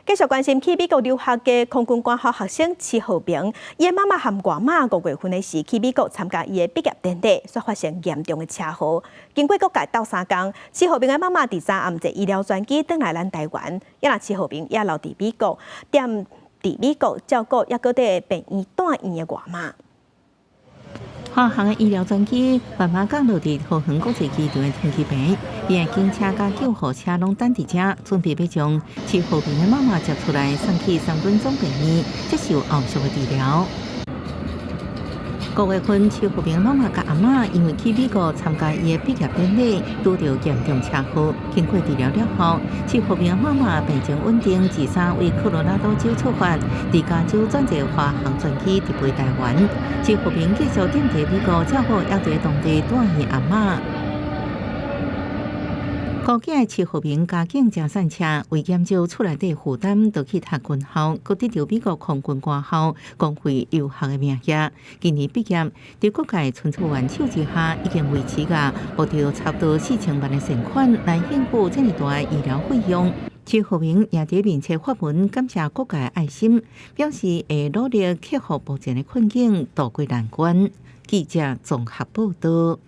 繼續關心去美國留學的空軍官校學生齊和平，伊的媽媽和外媽5月份的時去美國參加伊的畢業典禮，煞發生嚴重的車禍。經過各界鬥相共，齊和平的媽媽佇昨暗坐醫療專機轉來咱台灣，啊若齊和平也留佇美國，踮佇美國照顧猶閣佇病院住院的外媽。華航的醫療專機慢慢降落佇桃園國際機場的停機坪，邊的警車佮救護車攏等佇遮，準備欲將齊和平的媽媽接出來，送去三軍總病院接受後續的治療。5月份，齊和平媽媽佮阿嬤因為去美國參加伊的畢業典禮，拄著嚴重車禍，經過治療了後，齊和平媽媽病情穩定，二三為科羅拉多州出發，佇加州轉坐華航專機直飛台灣。齊和平繼續踮佇美國照顧猶佇當地住院阿嬤。孤囝齊和平家境誠散赤，為減少厝內底負擔，就去讀軍校，閣得著美國空軍官校公費留學的名額。今年畢業，佇各界伸出援手之下，已經維持甲募著差不多4000萬的善款來應付這麼大的醫療費用。齊和平也佇面冊發文感謝各界愛心，表示會努力克服目前的困境，渡過難關。記者綜合報道。